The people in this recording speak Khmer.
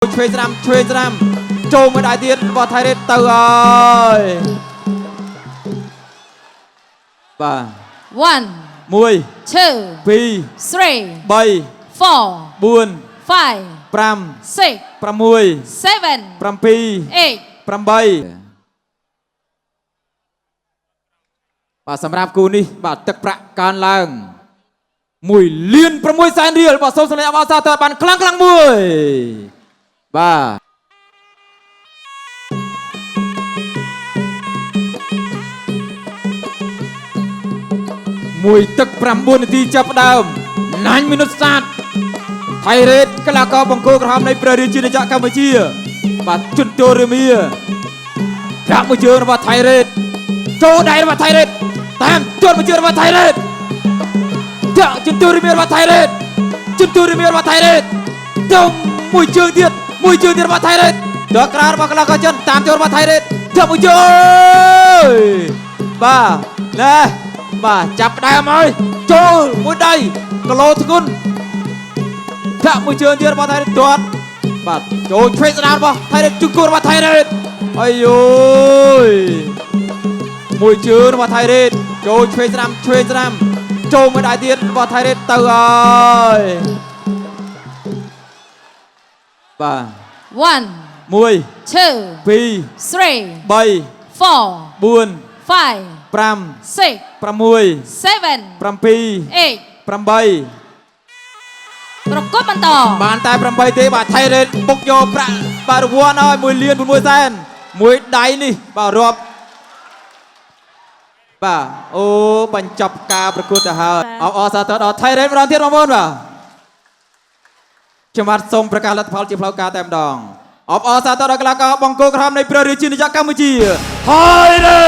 ឆ្វេងស្ដាំឆ្វេងស្ដាំចូលមួយដៃទៀតរបស់ថៃរ៉េតទៅហើយបាទ 1 1 2 2 3 3 4 4 5 5 6 6 7 7 8 8បាទសម្រាប់គូនេះបាទទឹកប្រាក់កើនឡើង1លាន6សែនរៀលបាទសូមសម្លេងអបអរសាទរបានខ្លាំងខ្លាំងមួយបាទមួយទឹក9នាទីចាប់ផ្ដើមណាញ់មីនុតស្តាតថៃរ៉េតកីឡាករបង្គោលក្រហមនៃព្រះរាជាណាចក្រកម្ពុជា បាទជន្ទរមាត្រាក់មួយជើងរបស់ថៃរ៉េតចូលដៃរបស់ថៃរ៉េតតាមជន់មួយជើងរបស់ថៃរ៉េតតាក់ជន្ទរមារបស់ថៃរ៉េតជន្ទរមារបស់ថៃរ៉េតទៅមួយជើងទៀតមួយជើងទៀតរបស់ថៃរ៉េតដល់ក្រៅរបស់កីឡាករចិនតាមចូលរបស់ថៃរ៉េតតាក់មួយជើងបាទណែបាទចាប់ផ្ដើមហើយចូលមួយដៃគីឡូធ្ងន់ ធាក់មួយជើងទៀតរបស់ថៃរ៉េតទាត់បាទចូលឆ្វេងស្ដាំរបស់ថៃរ៉េតជង្គង់របស់ថៃរ៉េតអាយយមួយជើងរបស់ថៃរ៉េតចូលឆ្វេងស្ដាំឆ្វេងស្ដាំចូលមួយដៃទៀតរបស់ថៃរ៉េតទៅហើយបាទ 1 1 2 2 3 3 4 4 5 5 6 6 7 7 8 8 ប្រកបបន្ត បានតែ8ទេបាទថៃរ៉េតបុកយកប្រាក់បាទរង្វាន់ឲ្យ1លាន6សែនមួយដៃនេះបាទរាប់បាទអូបញ្ចប់ការប្រកួតទៅហើយអបអរសាទរដល់ថៃរ៉េតម្ដងទៀតបងប្អូនបាទខ្ញុំបាទសូមប្រកាសលទ្ធផលជាផ្លូវការតែម្ដងអបអរសាទរដល់កីឡាករបង្គោលក្រហមនៃព្រះរាជាណាចក្រកម្ពុជាថៃរ៉េ